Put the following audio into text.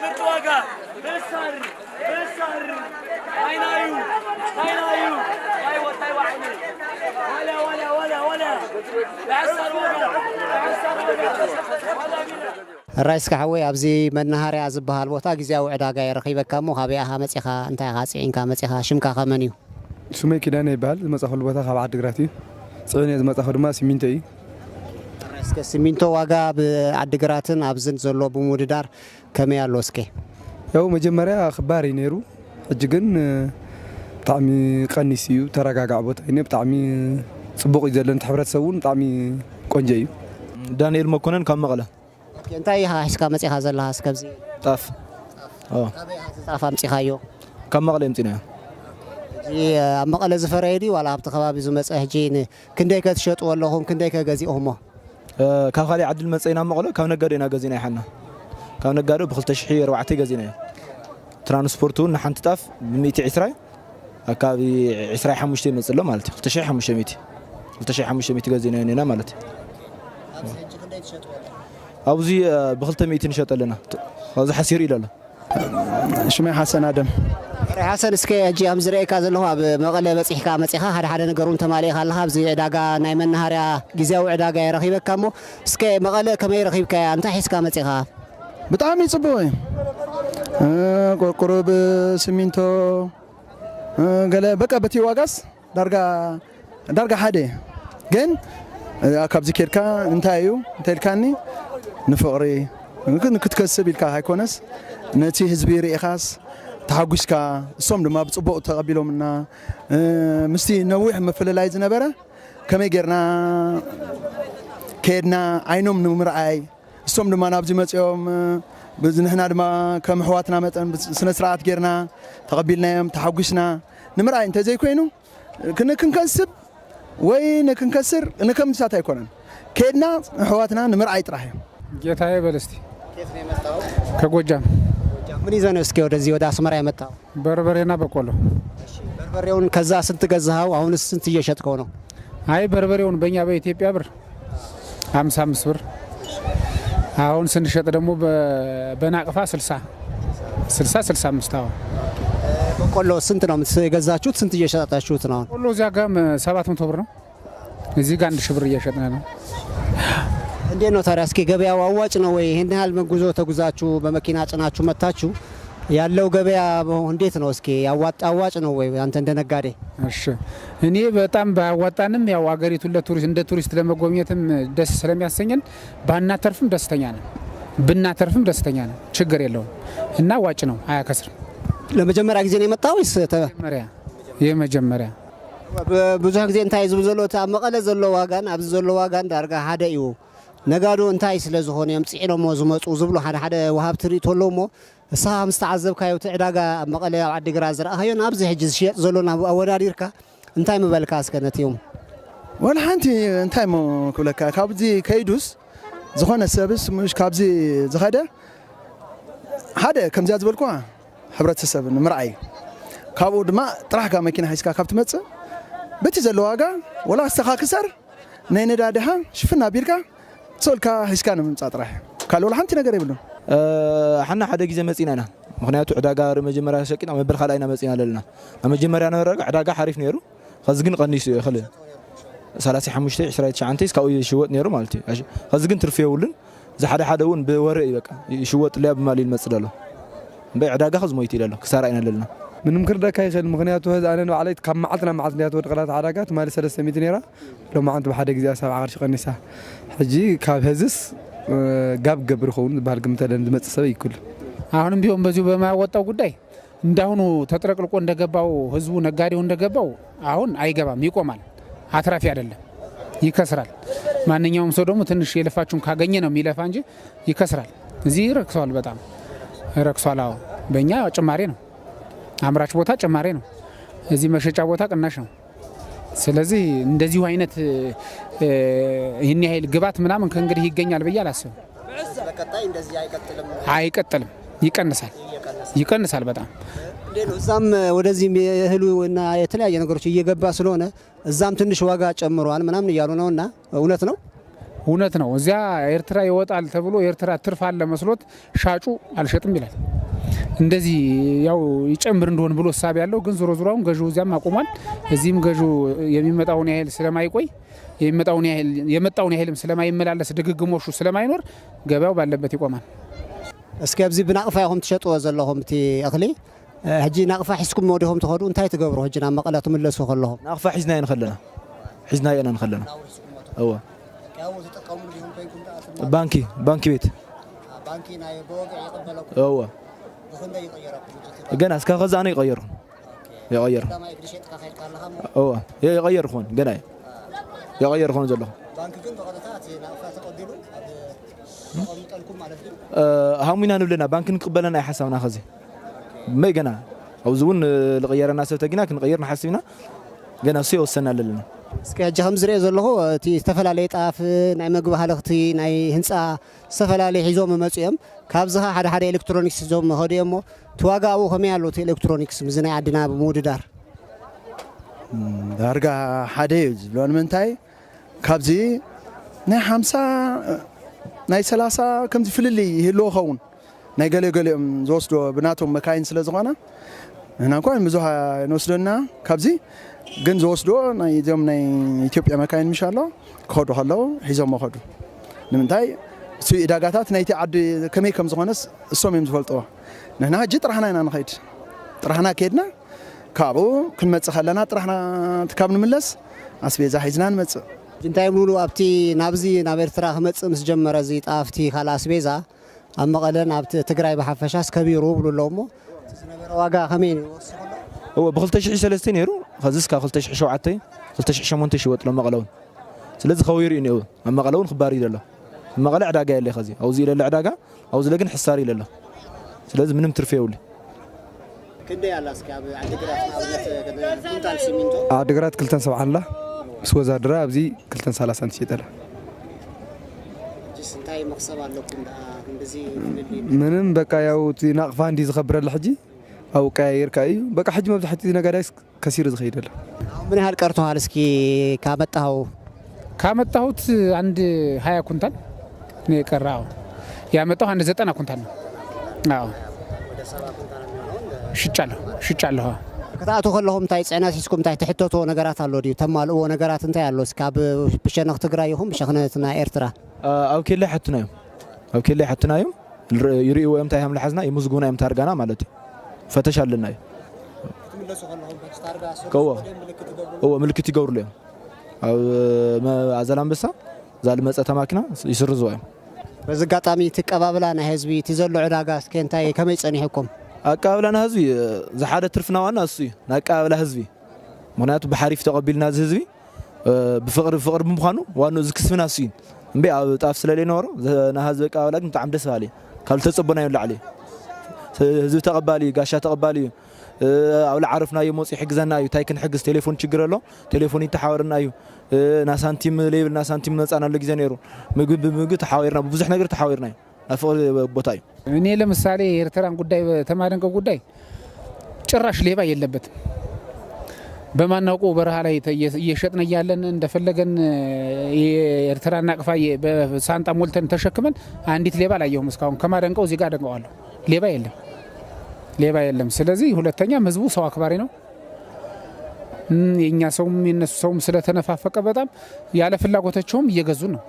ምርጥ ዋጋ ብሕሳር ብሕሳር ናይናዩ ናይናዩ ኣይወ እንታይ ዋዕኒ ወለ ወለ ወለ ወለ ብሕሳር ዋጋ ብሕሳር ዋጋ ወለ ቢለ ሕራይ እስከ ሓወይ፣ ኣብዚ መናሃርያ ዝበሃል ቦታ ግዝያዊ ዕዳጋ እየ ረኺበካ እሞ፣ ካበይ ኢኻ መጺኻ? እንታይ ኢኻ ጽዒንካ መጺኻ? ሽምካ ከ መን እዩ? ስመይ ኪዳነ ይበሃል። ዝመጻኹሉ ቦታ ካብ ዓዲግራት እዩ። ጽዒነ ዝመጻኹ ድማ ሲሚንቶ እዩ። እስከ ሲሚንቶ ዋጋ ኣብ ዓዲግራትን ኣብዝን ዘሎ ብምውድዳር ከመይ ኣሎ እስከ? ያው መጀመርያ ክባር እዩ ነይሩ። ሕጂ ግን ብጣዕሚ ቀኒስ እዩ። ተረጋጋዕ ቦታ እዩ። ብጣዕሚ ጽቡቕ እዩ ዘሎ። ንሕብረተሰብ እውን ብጣዕሚ ቆንጆ እዩ። ዳንኤል መኮነን ካብ መቐለ። ኦኬ፣ እንታይ ኢኻ ሒዝካ መጺኻ ዘለኻ እስከ ኣብዚ? ጣፍ። ኦ። ካበይ ኢኻ እዚ ጣፍ ኣምጺኻዮ? ካብ መቐለ ኣምጺናዮ። ሕጂ ኣብ መቐለ ዝፈረየ ድዩ ዋላ ኣብቲ ከባቢ ዝመጸ? ሕጂ ን-፣ ክንደይ ከ ትሸጥዎ ኣለኹም? ክንደይ ከ ገዚእኹሞ? እ፣ ካብ ካልእ ዓዲ ዝመጸ ኢና መቐለ፣ ካብ ነጋዶ ኢና ገዚእና ይሓና። ካብ ነጋዶ ብኽልተ ሽሕ ኣርባዕተ ገዚእናዮ። ትራንስፖርት እውን ንሓንቲ ጣፍ ብሚእቲ ዕስራ ኣካባቢ ዕስራ ሓሙሽተ ይመጽእ ኣሎ ማለት እዩ። ክልተ ሽሕ ሓሙሽተ ሚእቲ፣ ክልተ ሽሕ ሓሙሽተ ሚእቲ ገዚእናዮ ኔና ማለት እዩ። ኣብዚ፣ እ፣ ብኽልተ ሚእቲ ንሸጥ ኣለና። ኣብዚ ሓሲር ኢሉ ኣሎ። ሽመይ ሓሰን ኣደም። ሓሰን፣ እስከ ሕጂ ኣብ ዝረኤካ ዘለኹ ኣብ መቐለ በጺሕካ መጺኻ ሓደ ሓደ ነገር እውን ተማሊእካ ኣለኻ። ኣብዚ ዕዳጋ ናይ መናሃርያ ግዝያዊ ዕዳጋ እየ ረኺበካ እሞ እስከ መቐለ ከመይ ረኺብካያ? እንታይ ሒዝካ መጺኻ? ብጣዕሚ ጽቡቕ እዩ። እ፣ ቆርቆሮ ብስሚንቶ፣ እ፣ ገለ በቃ በቲ ዋጋስ ዳርጋ ዳርጋ ሓደ እዩ። ግን እ፣ ካብዚ ኬድካ እንታይ እዩ እንተ ኢልካኒ ንፍቕሪ ንክ-፣ ንክትከስብ ኢልካ ኣይኮነስ ነቲ ህዝቢ ርኢኻስ ተሓጒስካ እሶም ድማ ብጽቡቕ ተቐቢሎምና እ፣ ምስቲ ነዊሕ ምፍልላይ ዝነበረ ከመይ ጌርና ከየድና ዓይኖም ንምርኣይ እሶም ድማ ናብዚ መጺኦም እ፣ ብዚ ንሕና ድማ ከም ኣሕዋትና መጠን ብስ-፣ ስነ ስርዓት ጌርና ተቐቢልናዮም ተሓጒስና ንምርኣይ እንተዘይኮይኑ ክን-፣ ክንከስብ ወይ ንክንከስር ንከምድሳት ኣይኮነን። ከድና ኣሕዋትና ንምርኣይ ጥራሕ እዩ። ጌታዬ በል እስቲ። ከጎጃም። ምን ይዘህ ነው እስኪ ወደዚህ ወደ አስመራ የመጣኸው? በርበሬና በቆሎ። በርበሬውን ከዛ ስንት ገዛኸው? አሁንስ ስንት እየሸጥከው ነው? አይ በርበሬውን በእኛ በኢትዮጵያ ብር ሀምሳ አምስት ብር፣ አሁን ስንሸጥ ደግሞ በ-፣ በናቅፋ ስልሳ፣ ስልሳ፣ ስልሳ አምስት። አሁን በቆሎ ስንት ነው የምትስ-፣ የገዛችሁት? ስንት እየሸጣችሁት ነው አሁን? በቆሎ እዚያ ጋም ሰባት መቶ ብር ነው። እዚህ ጋር አንድ ሺህ ብር እየሸጥን ነው። እንዴት ነው ታዲያ? እስኪ ገበያው አዋጭ ነው ወይ? ይሄን ያህል ጉዞ ተጉዛችሁ በመኪና ጭናችሁ መታችሁ ያለው ገበያ እንዴት ነው? እስኪ ያዋጣ-፣ አዋጭ ነው ወይ? አንተ እንደ ነጋዴ። እሺ፣ እኔ በጣም ባያዋጣንም ያው አገሪቱን ለቱሪስት፣ እንደ ቱሪስት ለመጎብኘትም ደስ ስለሚያሰኘን ባናተርፍም ደስተኛ ነን፣ ብናተርፍም ደስተኛ ነን። ችግር የለውም እና አዋጭ ነው፣ አያከስርም። ለመጀመሪያ ጊዜ ነው የመጣው ወይስ ተ- መጀመሪያ? የመጀመሪያ። ብዙ ጊዜ እንታይ ዝብል ዘሎ እቲ ኣብ መቐለ ዘሎ ዋጋን ኣብዚ ዘሎ ዋጋን ዳርጋ ሓደ እዩ። ነጋዶ እንታይ ስለ ዝኾነ እዮም ጽዒኖሞ ዝመጹ ዝብሉ ሓደ ሓደ ወሃብቲ ርእይቶ ኣለዉ እሞ፣ ንስኻ ከም ዝተዓዘብካዮ እቲ ዕዳጋ ኣብ መቐለ ኣብ ዓዲግራት ዝረኣኻዮ ናብዚ ሕጂ ዝሽየጥ ዘሎ ናብ ኣወዳዲርካ እንታይ ምበልካ እስከ ነቲኦም? ወላ ሓንቲ እንታይ እሞ ክብለካ፣ ካብዚ ከይዱስ ዝኾነ ሰብስ ምሽ ካብዚ ዝኸደ ሓደ ከምዚኣ ዝበልኩዋ ሕብረተሰብ ንምርኣይ ካብኡ ድማ ጥራሕካ መኪና ሒዝካ ካብ ትመጽእ በቲ ዘሎ ዋጋ ወላ ንስኻ ክሰር ናይ ነዳድኻ ሽፍን ኣቢልካ ሰልካ ሒዝካ ንምምጻእ ጥራሕ እዩ። ካልእ ወላ ሓንቲ ነገር የብሉን። ሓና ሓደ ግዜ መጺና ኢና። ምኽንያቱ ዕዳጋ ር መጀመርያ ሸቂና መበል ካልኣይ ኢና መጺና ዘለና። ኣብ መጀመርያ ነበረ ዕዳጋ ሓሪፍ ነይሩ። ኸዚ ግን ቀኒሱ እዩ። እኽል ሰላሳ ሓሙሽተ ዕስራ ትሽዓተ እስካብኡ ይሽወጥ ነይሩ ማለት እዩ። ኣሽ-፣ ኸዚ ግን ትርፊ የብሉን። እዚ ሓደ ሓደ እውን ብወረ እዩ በቃ። ይሽወጥ ለያ ብማል ይመጽእ ደሎ። እምበይ ዕዳጋ ኸዚ ሞይቱ ኢለ ኣሎ። ክሳራ ኢና ዘለና። ምንም ክርደካ ይኽእል። ምኽንያቱ ኸዚ ኣነ ንባዕለይ ካብ መዓልቲ ናብ መዓልቲ እንዲያ ትወድቕ እላ ዕዳጋ ትማሊ ሰለስተ ሚእቲ ነይራ። ሎማዓንቲ ብሓደ ግዜ ሰብዓ ቅርሺ ቀኒሳ። ሕጂ ካብ ሀዝስ፣ እ፣ ጋብ ገብር ይኸውን ዝበሃል ግምት ኣለን ዝመጽእ ሰብ ይኩል። አሁንም ቢሆን በዚሁ በማያወጣው ጉዳይ እንዳሁኑ ተጥረቅልቆ እንደገባው ህዝቡ ነጋዴው እንደገባው አሁን አይገባም፣ ይቆማል። አትራፊ አይደለም፣ ይከስራል። ማንኛውም ሰው ደግሞ ትንሽ የለፋችሁን ካገኘ ነው የሚለፋ እንጂ ይከስራል። እዚህ ረክሷል፣ በጣም ረክሷል። አዎ በእኛ ጭማሪ ነው፣ አምራች ቦታ ጭማሪ ነው፣ እዚህ መሸጫ ቦታ ቅናሽ ነው። ስለዚህ እንደዚሁ አይነት፣ እ፣ ይህን ያህል ግባት ምናምን ከእንግዲህ ይገኛል ብዬ አላስብም። በቀጣይ እንደዚህ አይቀጥልም? አይቀጥልም፣ ይቀንሳል፣ ይቀንሳል በጣም። እንዴት ነው? እዛም ወደዚህም የእህሉ እና የተለያየ ነገሮች እየገባ ስለሆነ እዛም ትንሽ ዋጋ ጨምሯል ምናምን እያሉ ነው እና እውነት ነው? እውነት ነው። እዚያ ኤርትራ ይወጣል ተብሎ ኤርትራ ትርፍ አለ መስሎት ሻጩ አልሸጥም ይላል። እንደዚህ ያው ይጨምር እንደሆን ብሎ እሳቤ ያለው፣ ግን ዞሮ ዞሮውን ገዢው እዚያም አቁሟል። እዚህም ገዢው የሚመጣውን ያህል ስለማይቆይ፣ የሚመጣውን ያህል የመጣውን ያህልም ስለማይመላለስ፣ ድግግሞሹ ስለማይኖር ገበያው ባለበት ይቆማል። እስኪ ኣብዚ ብናቕፋ ኢኹም ትሸጥዎ ዘለኹም እቲ እኽሊ፣ ሕጂ ናቕፋ ሒዝኩምዎ ዲኹም ትኸዱ? እንታይ ትገብሩ ሕጂ ናብ መቐለ ትምለሱ ከለኹም? ናቕፋ ሒዝናዮ ንኸለና፣ ሒዝናዮ ኢና ንኸለና። እወ። ባንኪ፣ ባንኪ ቤት። እወ። ገና እስካብ ኸዚ ኣነ ይቐየሩ። ይቐየሩ። እወ። ይቐየር ኾን፣ ገና እዩ። ይቐየር ኾን ዘለኹ። እ፣ ሃሙና ንብለና፣ ባንኪ ንቅበለና እዩ ሓሳብና ኸዚ። መይ ገና ኣብዚ እውን ልቕየረና ሰብ ተጊና ክንቕይር ንሓስብ ኢና። ገና እሱ የወሰና ኣለና። እስኪ ሕጂ ከም ዝሪኦ ዘለኹ እቲ ዝተፈላለየ ጣፍ፣ ናይ መግቢ ሃለኽቲ፣ ናይ ህንፃ ዝተፈላለየ ሒዞም መፁ እዮም። ካብዚ ኸዓ ሓደ ሓደ ኤሌክትሮኒክስ ሒዞም ኸዱ እዮም እሞ እቲ ዋጋ ኣብኡ ከመይ ኣሎ እቲ ኤሌክትሮኒክስ ምስዚ ናይ ዓድና ብምውድዳር? ዳርጋ ሓደ እዩ ዝብሎ። ንምንታይ ካብዚ ናይ ሓምሳ ናይ ሰላሳ ከምዚ ፍልልይ ይህልዎ ኸውን። ናይ ገለ ገሊኦም ዝወስዶ ብናቶም መካይን ስለ ዝኾነ ንሕና እንኳን ብዙሃ ንወስደና ካብዚ ግን ዝወስዶ ናይ እዚኦም ናይ ኢትዮጵያ መካይን ምሽ ኣሎ ክኸዱ ከለዉ ሒዞም መኸዱ። ንምንታይ እቲ ዕዳጋታት ናይቲ ዓዲ ከመይ ከም ዝኾነስ እሶም እዮም ዝፈልጥዎ። ንሕና ሕጂ ጥራሕና ኢና ንኸይድ። ጥራሕና ከይድና ካብኡ ክንመጽእ ከለና ጥራሕና ካብ ንምለስ ኣስቤዛ ሒዝና ንመጽእ። እንታይ ምሉ ኣብቲ ናብዚ ናብ ኤርትራ ክመጽእ ምስ ጀመረ እዚ ጣፍቲ ካልእ ኣስቤዛ ኣብ መቐለን ኣብ ት-፣ ትግራይ ብሓፈሻስ ከቢሩ ብሉ ኣለዉ እሞ እቲ ዝነበረ ዋጋ ከመይ ነይሩ? እወ፣ ብ ክልተ ሽሕ ሰለስተ ነይሩ፣ ኸዚ እስካብ ክልተ ሽሕ ሸውዓተ፣ ክልተ ሽሕ ሸሞንተ ይሽወጥ ኣሎ መቐለ እውን። ስለዚ ኸቢሩ እዩ ነይሩ፣ ኣብ መቐለ እውን ክባር እዩ ዘሎ። ኣብ መቐለ ዕዳጋ የለ ኸዚ፣ ኣብዚ ኢለ ኣሎ ዕዳጋ፣ ኣብዚ ኢለ ግን ሕሳር ኢለ ኣሎ። ስለዚ ምንም ትርፊ የብሉ። ክንደይ ኣላ እስኪ ኣብ ዓዲግራት ንኣብነት ኩንታል ሲሚንቶ? ዓዲግራት ክልተን ሰብዓን ኣላ፣ ምስ ወዛድራ ኣብዚ ክልተን ሰላሳን ትሸጠላ። ሕጂስ እንታይ መኽሰብ ኣለኩም ደኣ ክንድዚ ፍልልይ? ምንም በቃ ያው እቲ ናቕፋ እንዲ ዝኸብረላ ሕጂ ኣብኡ ቀያይርካ እዩ። በቃ ሕጂ መብዛሕትኡ ነጋዳይስ ከሲሩ ዝኸይድ ኣሎ። አሁን ምን ያህል ቀርቶሃል እስኪ ካመጣኸው? ካመጣሁት አንድ ሃያ ኩንታል ነው የቀረ። አዎ። ያመጣሁ አንድ ዘጠና ኩንታል ነው። አዎ። ሽጫለሁ፣ ሽጫለሁ። ክትኣትዉ ከለኹም እንታይ ጽዕነት ሒዝኩም እንታይ ትሕተትዎ ነገራት ኣሎ ድዩ? ተማልእዎ ነገራት እንታይ ኣሎ? እስኪ ኣብ ብሸነኽ ትግራይ ይኹን ብሸነኽ ናይ ኤርትራ? ኣብ ኬላ ይሓቱና እዮም። ኣብ ኬላ ይሓቱና እዮም። ይር-፣ ይርእይዎ እዮም እንታይ ሃም ልሓዝና፣ ይምዝግቡና እዮም ታርጋና ማለት እዩ። ፈተሽ ኣለና እዩ። ክትምለሱ ከለኹም ሕጂ ታርጋ ስርዙ ከዎ። ወደ ምልክት ትገብሩ? እዎ፣ ምልክት ይገብሩሉ እዮም። ኣብ መ-፣ ኣዘላምበሳ እዛ ልመጸተ ማኪና ይስርዝዎ እዮም። በዚ ኣጋጣሚ እቲ ኣቀባብላ ናይ ህዝቢ፣ እቲ ዘሎ ዕዳጋ እስከ እንታይ፣ ከመይ ጸኒሑኩም? ኣቀባብላ ናይ ህዝቢ፣ ዝሓደ ትርፍና ዋና እሱ እዩ፣ ናይ ኣቀባብላ ህዝቢ። ምኽንያቱ ብሓሪፍ ተቐቢልና እዚ ህዝቢ፣ እ፣ ብፍቕሪ፣ ፍቕሪ ብምዃኑ ዋንኡ እዚ ክስብና እሱ እዩ። እምበይ ኣብ ጣፍ ስለ ዘይነበሮ፣ ዘ-፣ ናይ ህዝቢ ኣቀባብላ ግን ብጣዕሚ ደስ በሃሊ እዩ። ካብ ዝተጸበናዮ ንላዕሊ እዩ። ህዝቢ ተቐባሊ እዩ፣ ጋሻ ተቐባሊ እዩ። እ፣ ኣብ ለዓረፍናዮ መፂኡ ይሕግዘና እዩ። እንታይ ክንሕግዝ፣ ቴሌፎን ችግር ኣሎ፣ ቴሌፎን ይተሓወርና እዩ። እ፣ ና ሳንቲም ለይብልና ሳንቲም መፃና ኣሎ ግዜ ነይሩ። ምግቢ ብምግቢ ተሓዋዊርና፣ ብብዙሕ ነገር ተሓዋዊርና እዩ። ናይ ፍቕሪ ቦታ እዩ። እኔ ለምሳሌ የኤርትራን ጉዳይ በተማደንቀው ጉዳይ ጭራሽ ሌባ የለበትም። በማናውቀው በረሃ ላይ እየ-፣ እየሸጥን እያለን እንደፈለገን የኤርትራ ናቅፋ እየ-፣ በሳንጣ ሞልተን ተሸክመን አንዲት ሌባ አላየሁም እስካሁን። ከማደንቀው እዚህ ጋር አደንቀዋለሁ። ሌባ የለም፣ ሌባ የለም። ስለዚህ ሁለተኛም ህዝቡ ሰው አክባሪ ነው። እም፣ የእኛ ሰውም የእነሱ ሰውም ስለተነፋፈቀ በጣም ያለ ፍላጎታቸውም እየገዙ ነው።